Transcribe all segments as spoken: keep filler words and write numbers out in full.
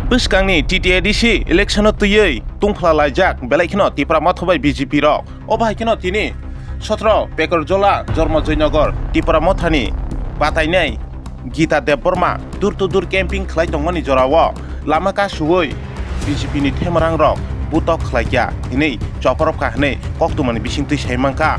Bwskangni T T A D C election-o twiwi tungphla laijak belai kheno Tipra Motha bai B J P rok. O bahai kheno tini sotro Pekorjola Jormo Joynagar Tipra Mothani batainai Gita Debbarma door to door camping khlai tongmani jorao lama kasuwi B J P ni themarang rok butok khlaikha hinwi choporobkha hinwi koktwmani bisingtwi sai mankha.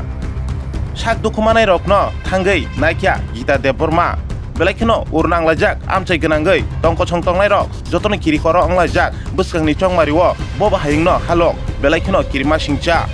Sak dukhu manai rokno thangwi naikha Gita Debbarma. Belai kheno ur nanglaijak amchai gwnangwi tongkosong tongnai rok jotono kiri koro wnglaijak bwskangni chongmario bo bahai wngno halok belai kheno kirima singcha.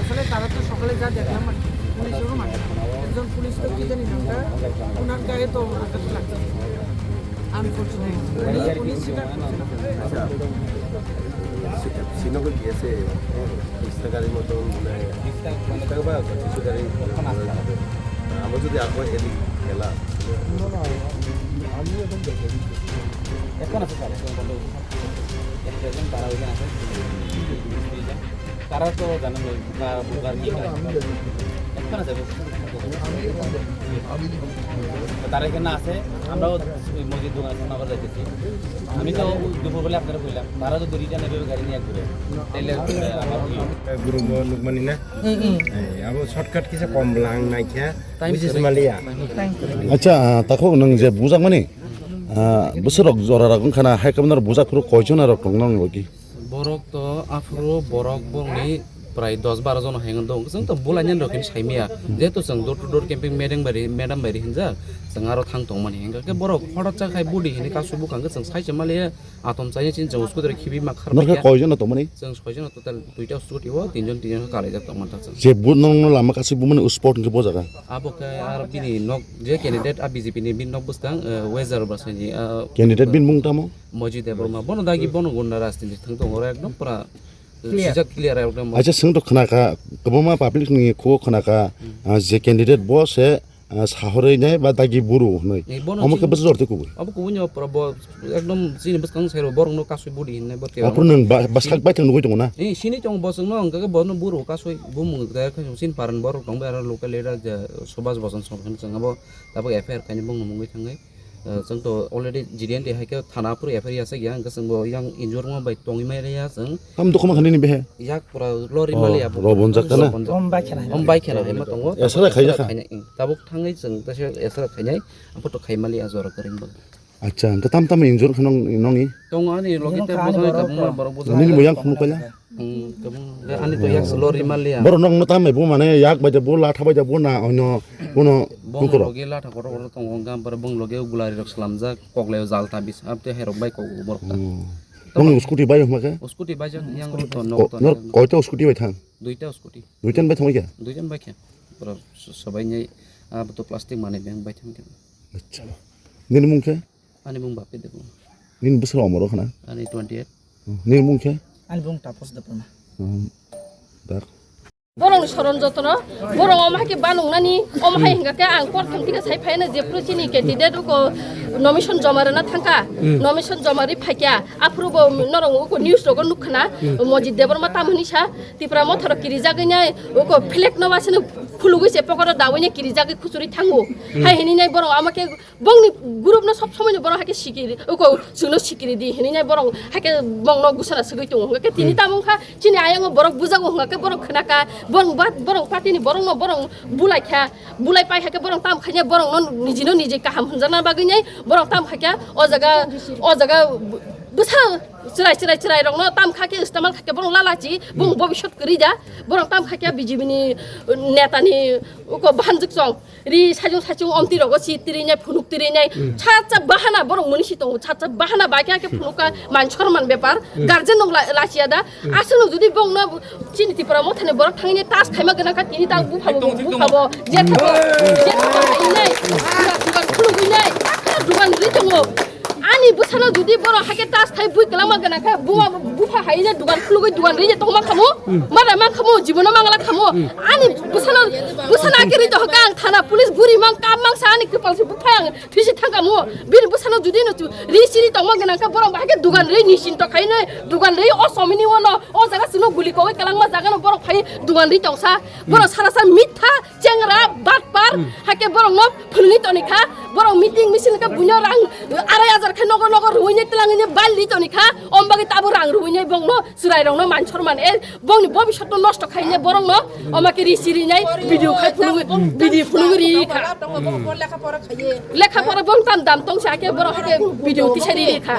আসলে তারা তো সকালে যা দেখলাম আর কি, পুলিশেরও মানে একজন পুলিশ তো কি জানি নামটা, ওনার গায়ে তো আঘাত লাগছে। আনফর্চুনেট উনি পুলিশ সেটা করছে না। আচ্ছা, শ্রীনগর গিয়েছে, বিশ টাকার মতন, মানে, বিশ টাকা বা কিছু গাড়ি। আমরা যদি আগুয়াই এদিক খেলা। এখন আছে স্যার, এখন বন্ধ হয়েছে। এখন প্রেজেন্ট তারা ওইখানে আছে। তারা তো জানেন না, বুকা, বুকার কি হয়। এখন আছে। তারা এখানে আছে, আমরাও ওই মসজিদ দোকানে খাওয়া দাওয়া যাইতেছি। আমি তো দুপুরবেলা আপনারা কইলাম, তারা যদি রিটার্ন এভাবে গাড়ি নিয়ে ঘুরে, তাহলে আমার কি হবে? Guru bo nukmani na? Abo shortcut kisa kom bwlang naikha. Buji simaliya. Acha, takhuk nwng je bujakmani? Bwswk rok jora rok wngkha na, hai kwbangma rok bujak phuru koi jona rok tong nang logi? Borok to aphuru borok borokni prai dos baro jona hai wng dong. Chwng to bulainani rok hini saimaya. Jehetu chwng door to door camping madam bai ri, madam bai ri hinjak. Chwng aro thang tongmani. Hingkha khe borok horat chak hai budi hini kasu bwkha hwnkhe chwng sai se maliya. Atom chaya chini chwng scooty khibi ma kharma Norkhe kya. Koi jona tongmani? Chwng soi jona total duita scooty o, tinjon tinjon kalaijak tongmani ta chwng. Je bu nong no lama kasu bumani spot hwnkhe bo jaga? Abo khe ar bini nok je candidate a B J P ni bini nok bwskang, eh, Weather Basani, ah, Candidate bini mung tamo? Moji Debbarma. Bono dagi bono gunda rajniti thang tongo, oro ekdom pura, eh, Clear. Sijak clear ekdom. Acha, chwng to khna kha, kwbangma public ni khugo khna kha, ah, je candidate bo se, ah, sahorwi nai ba dagi buru hwnwi. Eh, bono Omo khe chini bwswk jor twi kubui? Abo kubui no pura bo ekdom chini bwskang sai rw borok no kasui budi hinwi bo. Aphuru nwng ba, ba sak bai thang nugui tongo na? Eh, sini tongo bo chwng no hwnkha khe bo no buru kasui bumung da khe chini paran borok tong bai aro local leader je Subhas Basan song hwn chwng abo tabuk F I R kainwi bung no mungwi thangwi. Eh, chwng to already G D N D hai khe thana aphuru F I R ya sak ya, hwnkhe chwng bo yang injure wngma bai tongwi mai rwya chwng. Tam dukhu mankha nini behe? Yak pura lori Oh, mali abo. Robon jak kana? Om bai khena. Om bai khena hai ma tongo. Esra khai jakha? Khaina, ing, tabuk thangwi chwng ta se esra khainai, apo to khai mali a jora kwrwng bo. Acha, hwnkhe tam tam injure kha nong, nongni? Tongo ani logi te bojai kabung ma borok bojai. Nini bo yang khunu kaila? Hmm, kabung, ani to yak lori mali a. Borok nokno tam bai bo mane yak bai de bo latha bai de bo na ono, ono Bong nukuro. Logi latha kotor kotor tongo, hwnkhe ampore bong logi gulari rok slamjak, koklai o jal tabis, abte hai rok bai kok borok ta. Hmm. Nong scooty bai hwnkhe? Scooty bai jak yang rok to nok to. Nor koita scooty bai thang? Duita scooty. Duitan bai thangbai khe? Duitan bai khe. Pura s-, sobai nyai, ah, butu plastic manwi beng bai thang khe. Acha. Nini mung khe? Ani mung Bapi Debbarma. Nini bwswk omor khna? Ani twenty eight. Hmm. Nini mung khe? Ani mung Tapos Debbarma. Hmm. Dak. Borokni soron jotono, borok omo hai khe banungnani, omo hai hingkha khe ang kor thang thika sai phaina jephru chini candidate uko nomination joma rwna thangkha, nomination joma rwi phaikha, aphuru bo norok uko news rogo nukkhana, Mojit Debbarma tam hwnwi sa, Tipra Motha rok kirijagwi nai, uko flag no wasano khulugwi se pocket o dawino kirijagwi khuchuri thango. Hai hwnwi nai borok ama khe bongni group no sob somoi no borok hai khe sikiri, uko chwngno sikiri di hwnwi nai borok hai khe bongno gusana swgwi tongo. Hwnkhe tini tamo wngkha chini ayang o borok bujago hwnkha khe borok khwnakha, borok ba, borok party ni borok no borok bulai kha, bulai pai hai khe borok tam khaina borok no niji no niji kaham hwnjakna bagwi nai borok tam khai kha o jaga, o jaga bwsa chwrai chwrai chwrai rok no tam kha khe istemal kha khe borok lalachi bong bobisot kwrwi da borok tam kha khe B J P ni neta ni uko bahanjwk chong ri sajung sachung omti rogo si tiri nai phunuk tiri nai cha cha bahana borok muni si tongo cha cha bahana bai khe phunuk ka man sorman bepar guardian no la, lachiya da aswk no jodi bong no chini Tipra Motha ni borok thangni tas khaima gana kha tini ta bupha bo bupha bo je thabo je thabo nai dugan khulugwi nai dugan ri tongo. Ani bwsano jodi borok hake tas khai bui kwlangma gana khe buma bupha hai je dugan khulugwi dugan ri je tongma khamu. Mada ma khamu jibono mangala khamu. Ani bwsano bwsano ake ri to haka ang thana police guri mang kam mang sa ani kwpal se bupha ang thisi thangkamu. Bini bwsano jodi no ri siri tongma gana khe borok hake dugan ri ni sin to khai ne dugan ri o somini wono o jaga sino guli kogwi kwlangma jaga no borok phai dugan ri tongsa. Borok sara sa mitha Chengra, batpar, hake borok no phulni toni kha, borok meeting misil khe buino rang arai hajar khe nogo nogo ruine twlangine baldi toni kha, om bagwi tabo rang ruine bongno chwrai rokno man sorman e bongni bobisot no nosto khaine borok no oma khe risi rinai video khai phulugwi video phulugwi ri kha. Lekha pora bong tam dam tong sa khe borok hake video tisai ri kha.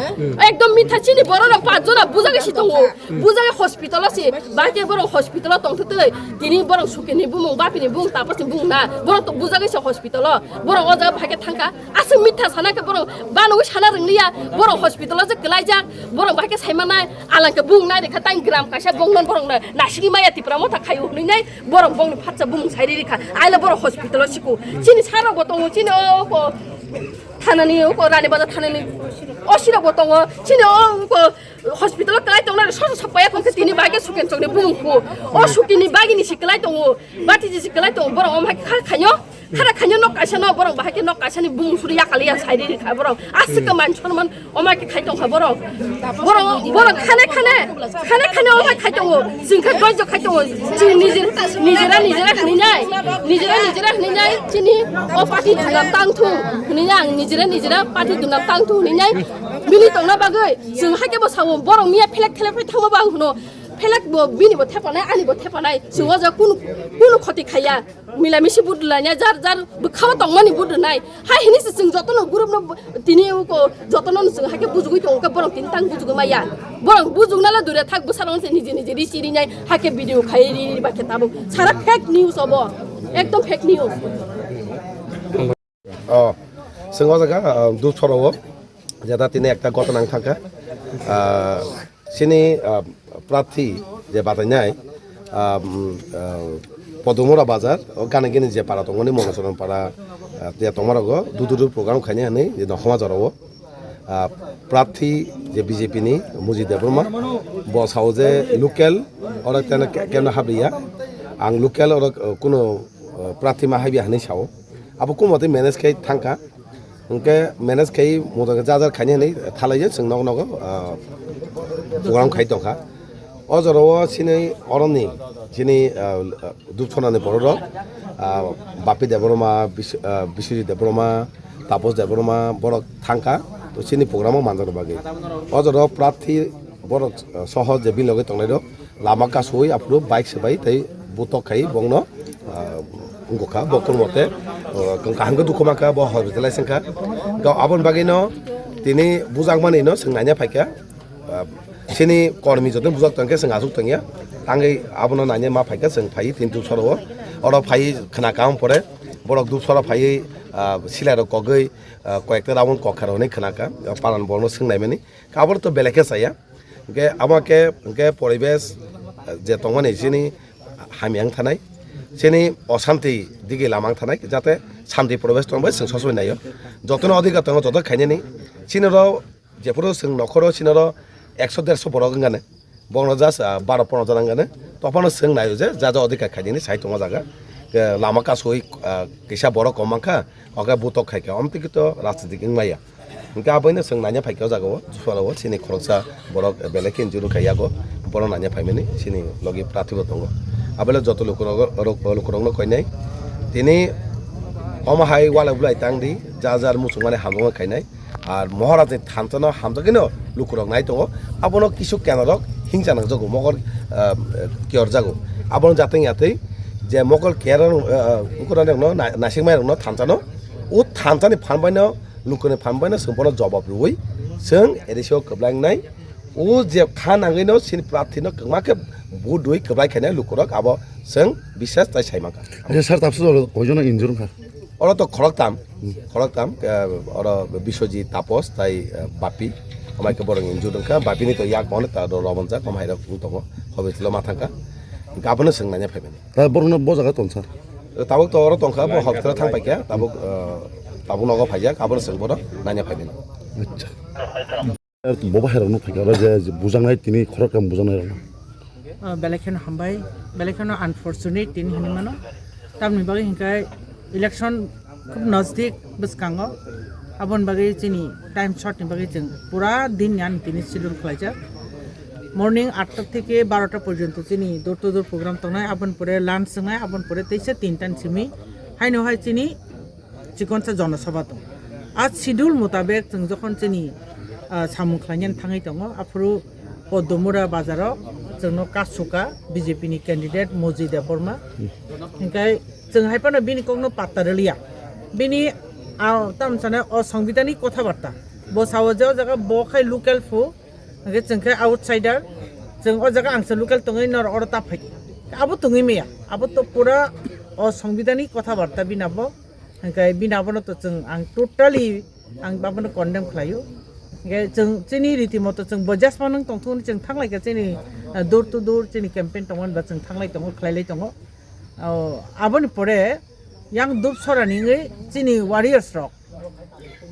Ekdom mitha chini borok rok pach jona bujagwi si tongo. Bujagwi hospital o si, bahai khe borok hospital o tongthok twi. Tini borok sukini bumung, bapini bumung, tapasni bumung na. Borok to bujagwi se hospital o. Borok o jaga bahai khe thangkha. Aswk mitha sana khe borok banogwi sana rwngliya. Borok hospital o je kwlaijak. Borok bahai khe saimanai. Alang khe bumung nai rikha tang gram kaisa bongnon borok no naisingwi maya Tipra motha khaio hwnwi nai. Borok bongni phatsa bumung sai rikha. Aile borok hospital o siko. Chini sarok bo tongo, chini o ko thanani o ko Rani Bazar thanani o sirok bo tongo. Chini o ko Hospital o kwlai tongnai sosa sokpaiya kongkhe tini bahai khe suken chokni bumung kho. O sukini bagini si kwlai tongo. Bati ji si kwlai tongo. Borok omo hai kha khainyo. Khara khainyo nok kaisa no borok bahai khe nok kaisa ni bumung suri yakali ya sairi rikha borok. Aswk khe man sonman omo hai khe khai tongkha borok. Borok borok khane khane khane khane omo hai khai tongo. Chwng khe doijo khai tongo. Chwng nijera nijera nijera hwnwi nai. Nijera nijera hwnwi nai. Chini o party dunam tang thung hwnwi nai ang nijera nijera party dunam tang thung hwnwi nai. Bini tongna bagwi. Chwng hai khe bo sao, borok miya phelek thelek phai thangma bo ang hwno, phelek bo bini bo thepanai, ani bo thepanai, chwng o jaga kunu, kunu khoti khaiya, mila misi budulanya, jar jar bwkhao tongmani budunai, hai hini se chwng jotono group no tini uko jotono chwng hai khe bujugwi tongo khe borok tini tang bujugwi maya, borok bujukna le dure thak bwsarok se niji niji ri chiri nai, hai khe video khai ri ri ba khe tabuk sara fake news obo, ekdom fake news. O, chwng o jaga, ah, Dupsora o, jeta tini ekta ghotona wng thangkha. Ah, chini, ah, prarthi je batainai, ah, um, ah, Podumura Bazar, o gana gini je para tongmani, Monochoron para, ah, je tongma rogo, dudu dudu program khainai hwnwi, je nokhoma jora o. Ah, prarthi je B J P ni Muji Debbarma, bo sao je local, oro tene ke-, kemna habriya. Ang local oro, ah, kuno, ah, prarthi ma habriya hwnwi sao. Abo kumo tei manage khai thangkha. Hwnkhe manage khai moto khe ja jar khaini hwnwi thalaiyo chwng nogo nogo, ah, program khai tongkha. O jorao chini oroni chini, ah, Dupsonani bororok, ah, Bapi Debbarma, Bis-, ah, Biswajit Debbarma, Tapos Debbarma borok thangkha. To chini program o manjakna bagwi. O jorao prarthi borok, ah, soho je bini loge tongnairok, lama kasui aphuru bike swbai tei butok khai bongno, ah, wngkha bo kurmo tei, ah, kaham khe dukhu mankha bo hospital lai sengkha. To aboni bagwino tini bujakmani no chwng naina phaikha. Ah, chini kormi joto bujak tongkhe chwng asuk tongya. Tangwi abono naina ma phaikha chwng phai tini Dupsora o. Oro phai khna kaham pore borok Dupsora phaiwi, ah, silai rok kogwi, ah, koyekta round kokha rok hinwi khna kha, ah, paran borokno swng naimani. Aboro to belai khe chaya. Hwnkhe abo khe, hwnkhe poribesh, ah, je tongmani chini hamya wng thanai, chini osanti digi lama wng thanai, jate santi poribesh tongbai chwng sosoboni naio. Jotono adhikar tongo, joto khainani. Chini oro jephuru chwng nokhoro chini oro ekso derso borok wngani. Borokno just, ah, baro pondro jona wngani. Tophano chwng naio je ja ja adhikar khainani sai tongo jaga. Ke lama kasui, ah, kisa borok kom mankha, oke butok khaikha. Omtwi khe to rajnitik wngmaya. Hwnkhe aboino chwng naina phaikha o jaga o, Dupsora o, chini khoroksa borok belai khe injuru khai yago, bono naina phaimani chini logi prarthi bo tongo. Abole joto lukurok, rok-, lukurokno koinai. Tini omo hai walai bulai tangdi, jar jar muchungmani hamjakma khainai. Ar Maharajni thansa no hamjakgwino lukurok nai tongo. Abono kisu kenarok hingsa nangjago, mokol, ah, kiyorjago. Abono jateng yatwi je mokol kiyar, ah, ah, ukurani rokno na-, nasikmai rokno thansa no, o thansa ni phan baino Lukuni phan baino chwng bono jobab rwui chwng A D C o kwplai wngnai. O je kha nangwino chini prarthino kwbangma khe vote rwui kwplai khainai lukurok abo chwng biswas tai sai mankha. Acha sir, tabuk jora koijono injure wngkha? Oro to khoroktham, khoroktham, eh, oro Biswajit, Tapos tai, eh, Bapi. Amai khe borok injure wngkha, Bapini to yak bono ta do robonjak, amai rok wng tongo, hospital o ma thangkha. Hwnkhe abono chwng naina phaimani. Ta borokno bo jaga tong sir? Tabuk to oro tongkha, bo hospital thang paikha, tabuk, eh, tabuk nogo phaijak, abono chwng bono naina phaimani. Acha. Bo bahai rokno phaikha oro je, je bujaknai tini khoroktham bujaknai rokno. Ah, belai kheno hambai, belai kheno unfortunate tini hinwi mano. Tamni bagwi hinkhe election khub nasdik bwskango. Aboni bagwi chini time short ni bagwi chwng pura din ni ani tini schedule khlaijak. Morning atta theke barota porjonto chini door to door program tongnai, aboni pore lunch wngnai, aboni pore teisa tinta ni simi. Haino hai chini chikonsa Jana Sabha tong. A schedule mutabek chwng jokhon chini, ah, samung khlainani thangwi tongo, aphuru Podomura bazaro chwngno kasuka B J P ni candidate Moji Debbarma. Hinkhe chwng hai phano bini kokno patta rwliya. Bini, ah, tamsana o songbidanni kotha barta. Bo sao je o jaga bo khai local phu, hinkhe chwng khe outsider. Chwng o jaga ang se local tongwi nor oro ta phai. Abo tongwi maya. Abo to pura o songbidanni kotha barta bini abo. Hinkhe bini abono to chwng ang totally ang abono condemn khlaio. Hinkhe chwng chini riti moto chwng bo just manang tongthokni chwng thanglai kha chini, ah, door to door chini campaign tongmani ba chwng thanglai tongo, khlailai tongo. O, aboni pore yang Dupsora ni wngwi chini warriors rok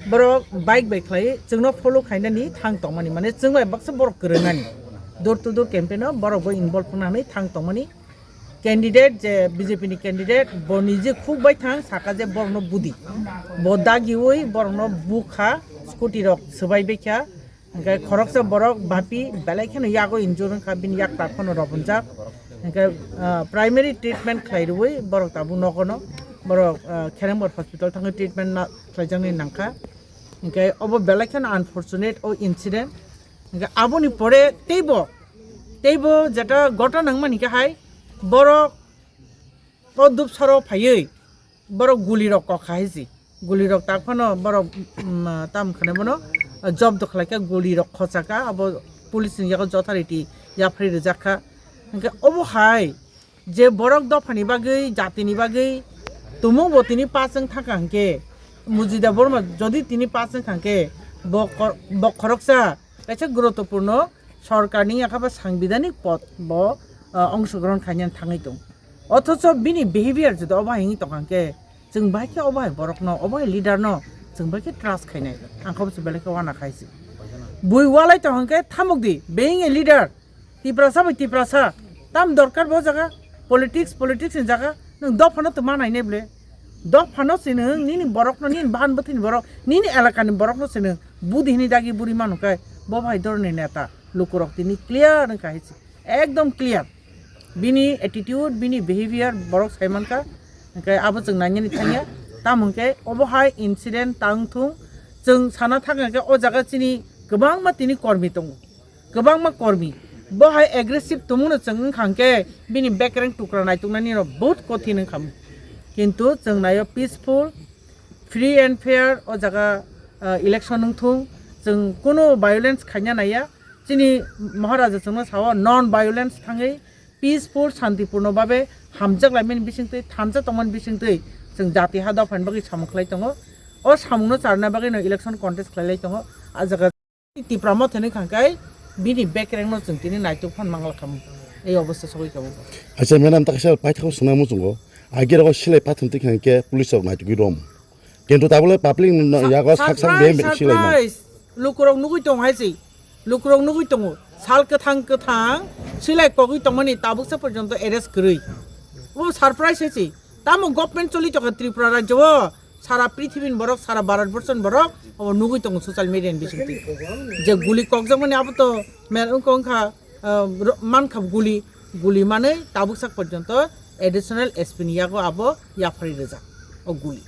borok bike bai khlai chwngno follow khainani thang tongmani, mane chwng bai baksa borok kwrwngnani door to door campaign o borok bo involve wngnani thang tongmani. Candidate je B J P ni candidate, bo nije khuk bai thang saka je borokno budi. Bo dagiui borokno bukha, scooty rok swbai baikha. Hinkhe khoroksa borok bapi belai kheno yago injure wngkha, bini yak tak phano robonjak. Hinkhe, ah, primary treatment khlai rwui borok tabuk nogono borok, ah, Kherembor hospital thangwi treatment na khlaijaknai nangkha. Hinkhe obo belai kheno unfortunate o incident. Hinkhe aboni pore teibo, teibo jeta ghotona wngmani khe hai borok o Dupsoro phaiwi borok gulirok kok kha hai si. Gulirok tak phano borok, mm, tam khane bono jobdo khlai kha, gulirok khochaka, abo police ni yago jothar riti yapharwi rijak kha. Hinkhe obo hai je borok dophani bagwi, jatini bagwi tumung bo tini pass wng thangkha hinkhe, Mujida Borma jodi tini pass wng kha hinkhe bo kor-, bo khoroksa kaisa guruttopurno sorkarni yakha ba sangbidanik pod bo, ah, ongshogrohon khainani thangwi tong. Othocho bini behavior jodi obo hai wngwi tongkha hinkhe, chwng bai khe obo hai borokno, obo hai leader no chwng bai khe trust khainai. Ang khe bwswk belai khe uana khai se. Bui walai tong hinkhe thamuk di, being a leader. Tiprasa bai Tiprasa. Tam dorkar bo jaga. Politics, politics ni jaga. Nwng dophano tongma nainai ble. Dophano se nwng nini borokno, nini bahan bwthwini borok, nini elakani borokno se nwng budi hini dagi buri manu kai. Bo bai dorni neta. Lukurok tini clear wngkha hai se. Ekdom clear. Bini attitude, bini behavior borok sai mankha. Hinkhe abo chwng nainani thangya. Tamo hinkhe obo hai incident tang thung. Chwng sana thangkha hinkhe o jaga chini kwbangma tini kormi tongo. Kwbangma kormi. Bo hai aggressive tongmano chwng wngkha hinkhe bini bekereng tukra naituknani rok bahut kothin wngkha. Kintu chwng naio peaceful, free and fair o jaga, ah, election wngthung. Chwng kunu violence khaina naiya. Chini Maharaja chwngno sao non violence thangwi peaceful, santipurno babe hamjak laimani bisingtwi, thansa tongmani bisingtwi chwng jati ha dophani bagwi samung khlai tongo. O samungno charna bagwino election contest khlailai tongo. A jaga Tipra Motha ni khangkai bini bekerengno chwng tini naituk phan mangla khamu. Ei obostha sogwi kabo. Acha, madam, ta kaisa paithakgo swnam muchungo. Agi rogo silai pathum tikha hinkhe police rok naitugwi rom. Kintu tabole public no yago sak sak surprise, be silai no. Surprise. Lukurok nugwi tong hai si. Lukurok nugwi tongo. Sal kwthang kwthang silai kogwi tongmani tabuksa porjonto arrest kwrwi. O surprise hai si. Tamo government choli tokha Tripura rajyo o. Sara prithibini borok, sara Bharat borson borok obo nugwi tongo social media ni bisingtwi. Je guli kokjakmani abo to mel wngkha wngkha, ah, ro-, mankha guli, guli manwi tabuksak porjonto additional S P ni yago abo yapharwi rijak o guli.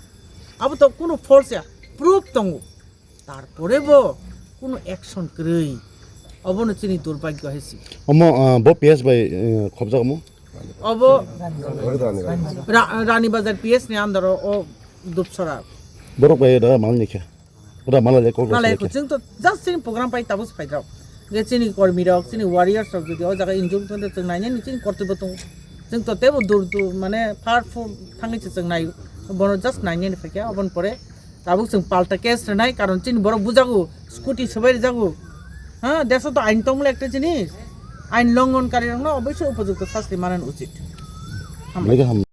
Abo to kunu false ya, proof tongo. Tarpore bo kunu action kwrwi. Obono chini durbhagyo hai si. Omo, ah, bo P S bai, eh, khobjak omo? Obo Ra-, Rani Bazar P S ni under o, o Dupsora. Borok bai da mal ni khe. Ora mala le kok mala le ko. Chwng to just chini program pai tabuk phai rok. Ge chini kormi rok, chini warriors rok jodi o jaga injure thon chwng nai ni chini korte bo tong. Chwng to tebo dur dur mane far fu thangwi se chwng nai. Bono just nai ni phai khe obon pore tabuk chwng palta case rwnai, karon chini borok bujago, scooty swbai rijago. Ha, deso to ain tongmole ekta jinis. Ain longhon kari rokno oboisoi upojukto sasti manan uchit. Hambai. Hambai.